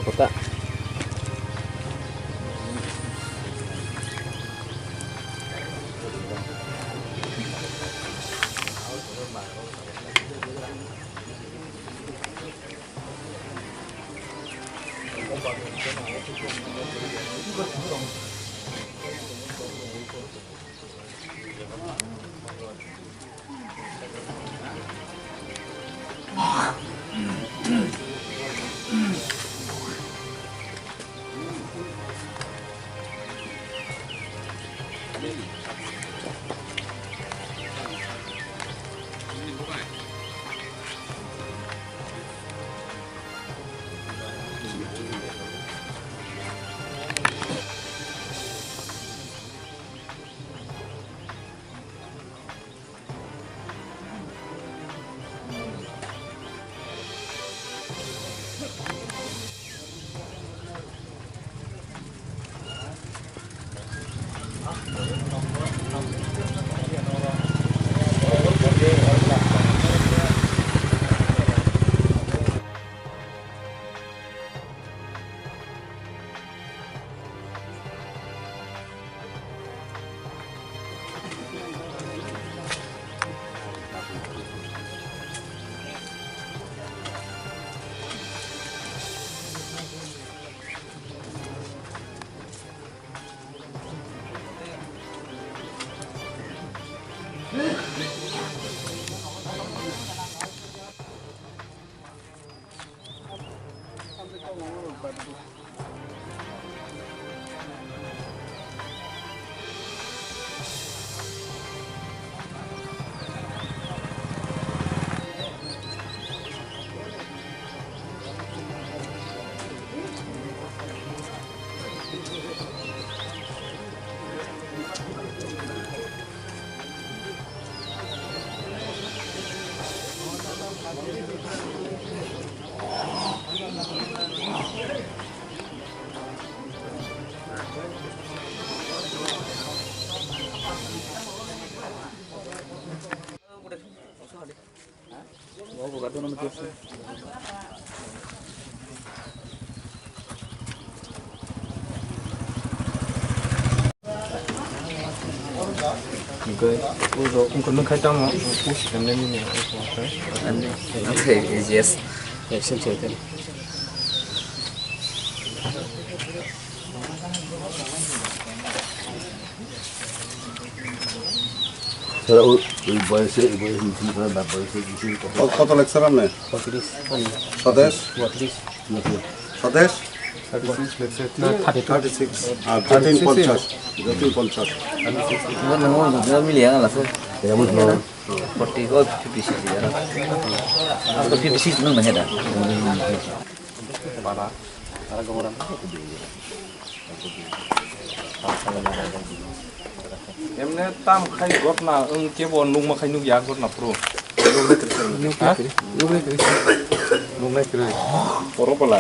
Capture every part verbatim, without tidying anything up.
Kota. Hwnkhe, o rok wngkha nung khai tamo, push and then nini, okay, yes. Action chai tani. Sir, ওই, ওই বয়সে, ওই বয়সে মিছিল করার ব্যাপারে সে কিছু কথা কত, কত লেকচার আপনি? পঁয়ত্রিশ। স্বদেশ? বত্রিশ। Swadesh? Thirty six lecture. Thirty six. আর থার্টিন পঞ্চাশ। থার্টিন পঞ্চাশ। এমন নয়, নয় মিলিয়ে আলাদা। এমন নয়। ফর্টি, ও ফিফটি সিক্স, জানো? আজ তো ফিফটি সিক্স নো, না, এটা। Para, para gomora. Emne tam khai gotna, wng kebo nukma khai nukya gotna pro. Nuknai kwrwi. Ha? Nuknai kwrwi. Nuknai kwrwi. Poro pala.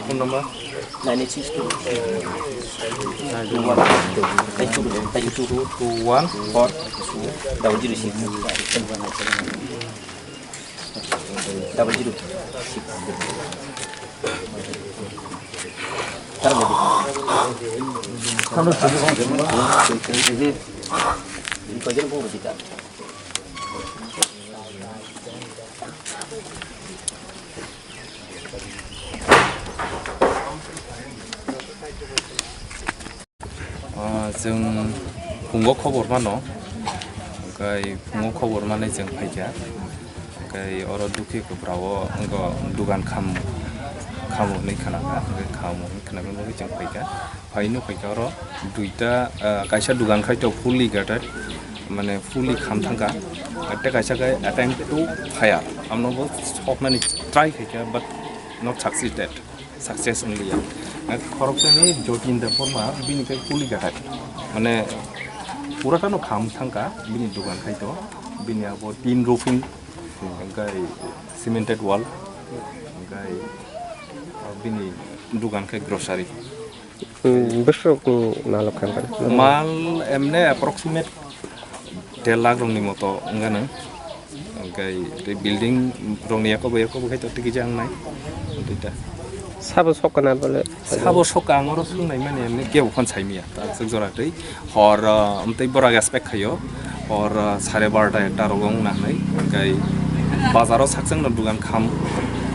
Phone number? Nine eight six two. Two one. Two one four. Double zero six. Double zero six. Tamo sini kong. Ini kau jangan kong kita. Ah, chwng phungo khobor mano, hwnkhe phungo khobor manwi chwng phaikha, hwnkhe oro dukhi kwpra o wngkha dugan kham, khamo hwnwi khnakha, hwnkhe khamo hwnwi khnakhe bagwi chwng phaikha. Phai nukphaikha oro duita, ah, kaisa dugan khai tok fully gated, mane fully kham thangkha, tei kaisa khe attempt to fire, amno bo soknani try khaikha, but not succeeded, success only ya. Khoroksa ni Jotin Debbarma, bini khe fully gated, mane pura ta no kham thangkha, bini dugan khai to, bini abo tin roofing, hwnkhe cemented wall, hwnkhe bini dugan khe grocery. Hmm, besok nalok khan khan. Mal emne approximate Derak rokni moto wngkha nang. Hwnkhe tei building rokni yakobo yakobo khe to tigi jang nai. Duita. Sabo sok kana bole? Sabo sok ang oro swngnai mani emni kebo phano saimya. Takswk jora tei hor, ah, amtwi borak expect khaio. Hor, ah, sare barota ekta rogo wngna hinwi. Hwnkhe bazaro sakchangno dugan kham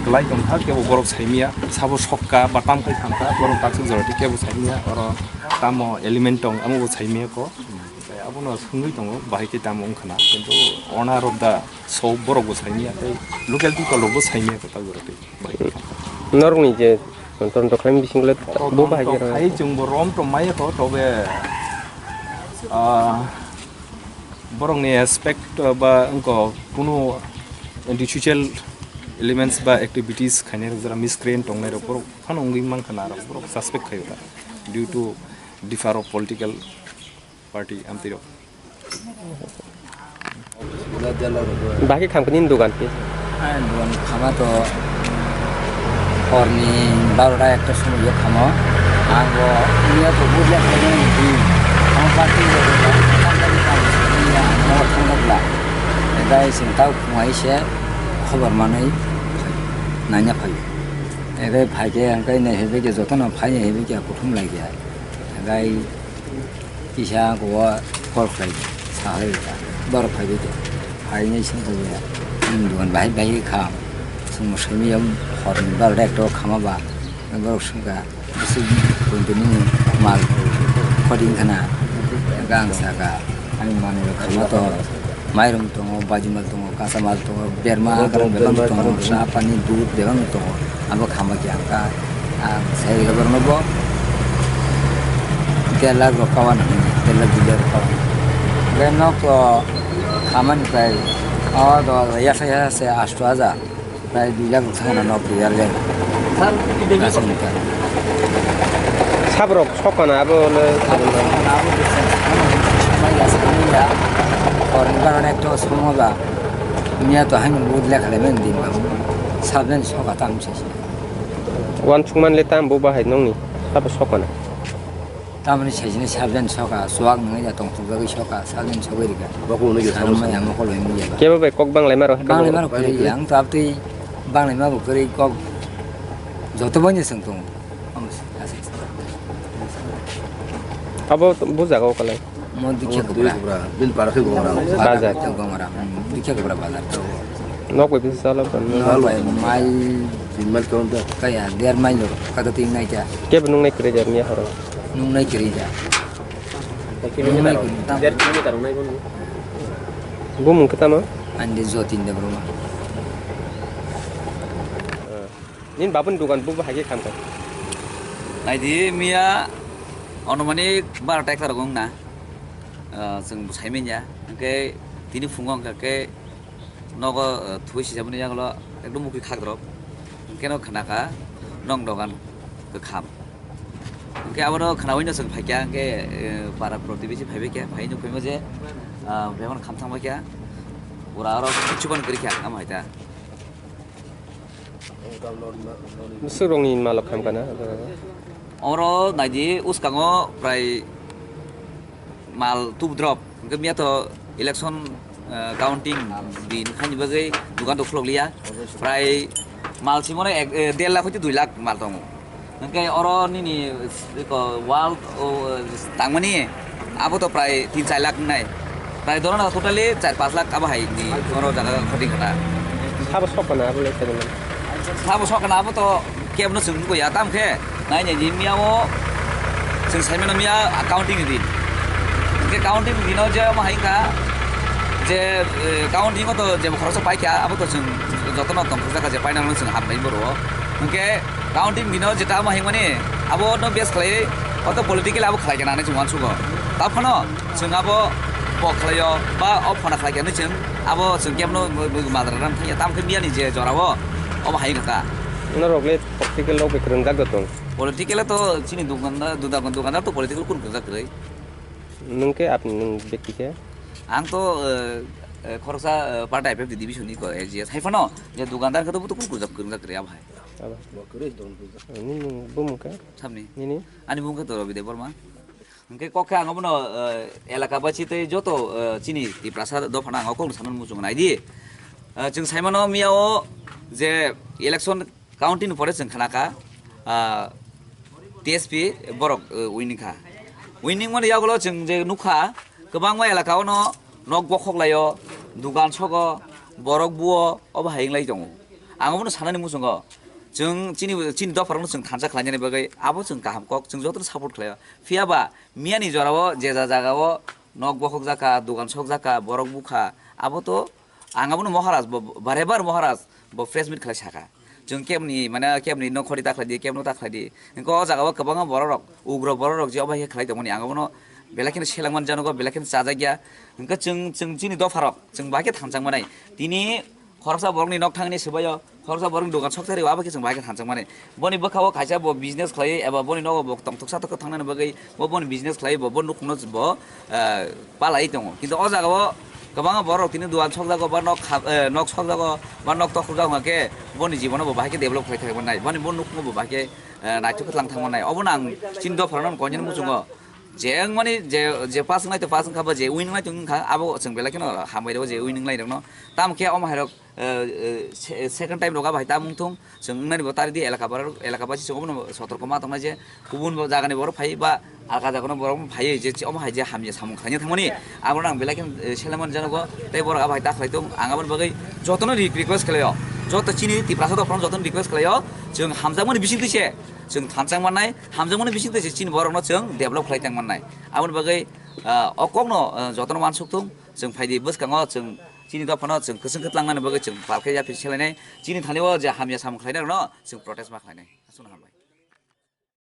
kwlai tongkha, kebo borok saimya. Sabo sokka ba tamkhai thangkha, borok takswk jora tei kebo saimya. Oro tamo element tong, amo bo saimya ko. Abono swngwi tongo, bahai khe tamo wngkha na, kintu owner of the shop borok bo saimya tei local people rok bo saimya kwtal jora tei bahai khe. Norokni je tonton khlaini bising le bo bahai khe rw. Khai chwng bo rom tong maya kho, tobe, ah, borokni aspect, ah, ba wngkha kunu antisocial elements ba activities khainai rok, jora miscreant tongnai rok borok phano wngwi mankha na, rok borok suspect khaio ta due to differ of political party amtwi rok. Bahai khe khamkha nini dugan khe? Ani dugan khama to horni barota ekta somoi o khamo. Ang bo miya to bujla khaina di. Ang party rok bo tangkha ni kam ya mo thangkha bla. Dai sing tau khumai se khobor manwi nanya phaio. Egai phai khe ang kai nai hebai khe jotono phai nai hebai khe kuthum lai khe. Egai Kisa ang kok o call khlai saui kha, borok phaibai khe, phainai sengkha ya, "Nwng dugan bahai bahai kha, chwng mwsai miyam horni barota ekta o khama ba?" Borok swngkha, "Bwswk bumtwi nini mal khoding khna?" Ang sakha, "Ani manwi rok khama to." Mairum tongo, bajimal tongo, kasamal tongo, berma, berma tongo, sa pani, dud, bebak tongo. Abo khama khe ang kha, ang sai borokno bo der lakh rok kawan hwnwi, der lakh dui lakh rok kawan. Hwnkhe nok to khamani prai o do yasa yasa se asto hajar. Prai dui lakh rok thangna nok riyal le. Aswk ni kha. Sabrok sokana abo le. Sabrok sokana abo le. Mai ya, mai ya. Korni barana ekta somo ba. Miya to haino bud lekha le men din ba. Sabjani soka tam se. Wan chungman le tam bo bahai nongni. Sabo sokana. Tamoni saisini sabjani soka, suak nungwi da tongthok jagwi soka, sabjani sogwi rikha. Bokol hwnwi khe. Sanamaya mokol hwnwi ya ba. Kebo bai kok banglai maro. Banglai maro kwrwi ya, ang to abtwi banglai ma bo kwrwi kok joto boni swng tongo. Abo bujaga o kalai. Mo dikhe kubra. Bini para khe gomra. Bazar. Gomra. Dikhe kubra bazar. Nok bai bisa salo kan. Nok bai mile. Tin mile kaun ta. Kaya, der mile lo. Kata tin nai ta. Kebo nung nai kwrwi jar miya horo. Nung nai kwrwi ja. Nung nai kwrwi. Der kilometer nung nai kono. Bumung khe tamo? Ande Jotin Debbarma. Nini babuni dugan bo bahai khe khamkha. Naidi miya onomani barota ekta rok wngna. Ah, chwng bo saimanya. Hwnkhe tini phungo hwnkha khe nogo, ah, thwi sijaboni yagulo ekdom mukhui khakdrop. Hwnkhe no khnakha nong dogan kwkham. Hwnkhe abono khnaui no chwng phaikha, hwnkhe, eh, para protibesi phaibaikha, phai nukphaima je, ah, bebak no kham thangbaikha. Pura oro kichukon kwrwikha, amo hai ta. Bwswk rokni malok khamkha na? Oro naidi, uskango prai mal tubudrop, hwnkhe miya to election, eh, counting din haini bagwi dukan rok khulokliya. Prai mal simano ek, eh, der lakh hoite dui lakh mal tongo. Hwnkhe oro nini eko wall o, tangmani abo to prai tin char lakh wngnai. Prai dorona totally char panch lakh abo hai ni oro jaga khoding khata. Sabo sok kana abo le seven. Sabo sok kana abo to kebno chwng nugo ya tam khe nai nai ni miya o chwng sai mano miya accounting ni din. Hwnkhe counting ni din o je amo hai wngkha je, eh, counting o to je khoroksa pai kha abo to chwng jotono tong kha je final no chwng hambai boro. Hwnkhe Counting bino jeta amo hingmani abo no base khlai, oto political abo khlai kana hinwi chwng uansugo. Taphano chwng abo bo khlaio ba o phana khlai kana chwng abo chwng kebno madra ram thangya. Tamo khe miyani je jorao obo hai kha. Norok le political rok bai kwrwngjak da tong? Political to chini dukandar, dukandar, dukandar to political kun kwrwngjak kwrwi. Nwng khe apni nwng bekti khe? Ang to, eh, eh, khoroksa, eh, party I P F T division ni ko A G S. Hai phano je dukandar khe to bo to kun kwrwngjak kwrwngjak kwrwi abo hai. Abo. Bo kwrwi dong dukha. Nini bumung khe? Samni. Nini? Ani bumung khe to Rabi Debbarma. Hwnkhe kok khe ang obono, eh, elaka basi tei joto, eh, chini Tiprasa dophano ang o kokno sanani muchungo naidi. Eh, chwng saimano miyao je election counting ni pore chwng khnakha, ah, T S P borok, eh, winning kha. Winning mani yagulo chwng je nukha, kwbangma elaka ono nok bokhok laio, dugan sogo, borok buo, obo hai wng lai tongo. Ang obono sanani muchungo, chwng chini, chini dopharokno chwng thansa khlainani bagwi abo chwng kaham kok, chwng jotono support khlaio. Phiya ba miyani jorao je ja jagao nok bokhok jakha, dugan sok jakha, borok bukha, abo to ang abono Maharaj bo, barebar Maharaj bo press meet khlai sakha. Chwng kebni, mane, kebni nok khori ta khlai di, kebno ta khlai di. Hwnkhe o jagao kwbangma bororok, ugro bororok je obo hai khe khlai tongmani, ang abono belai kheno selengmani janogo, belai kheno chajakya. Hwnkhe chwng, chwng chini dopharok, chwng bahai khe thanchang manai. Tini khoroksa borokni nok thangni swbaio, khoroksa borokni dogan sok tari, abo khe chwng bahai khe thanchang manai. Boni bwkhao kaisa bo business khlai eba boni nogo bo tongthoksa tongthok thangnani bagwi bo boni business khlai bo, bo nukhungno bo, eh, palai tongo. Kintu o jagao kwbangma borok tini dogan sokjago ba nok kha-, eh, nok sokjago ba nok tokhokjago hwnkhe boni jibono bo bahai khe develop khlai thangmannai, boni bo nukhungo bo bahai khe, eh, naithok khe tlang thangmannai. Obono ang chini dopharano koinani muchungo. Je wngmani je, je pass wngnai to pass wngkha ba je win wngnai to wngkha, abo chwng belai kheno hambai rwo je win wngnai rokno. Tamo khe omo hai rok, eh, eh, se-, second time rok abo hai ta wngthung, chwng wngnani bo tari di elaka borok, elaka basi chwng obono sotorko ma tongnai je kubun bo jagani borok phai ba alka jagano borok phai je omo hai je hamya samung khlaina thangmani, abo nang belai kheno, eh, selemani janogo tei borok abo hai ta khlai tong. Ang aboni bagwi jotono re-, request khlaio, joto chini Tiprasa dophano jotono request khlaio, chwng hamjakmani bisingtwi se chwng thanchang mannai, hamjakmani bisingtwi se chini borokno chwng develop khlai tang mannai. Aboni bagwi, ah, o kokno, ah, jotono uansuk thung, chwng phaidi bwskango chwng chini dophano chwng kwchwng khe tlangnani bagwi chwng pal khe yaphi selainai, chini thani o je hamya samung khlainai rokno chwng protest ma khlainai. Aswkno hambai.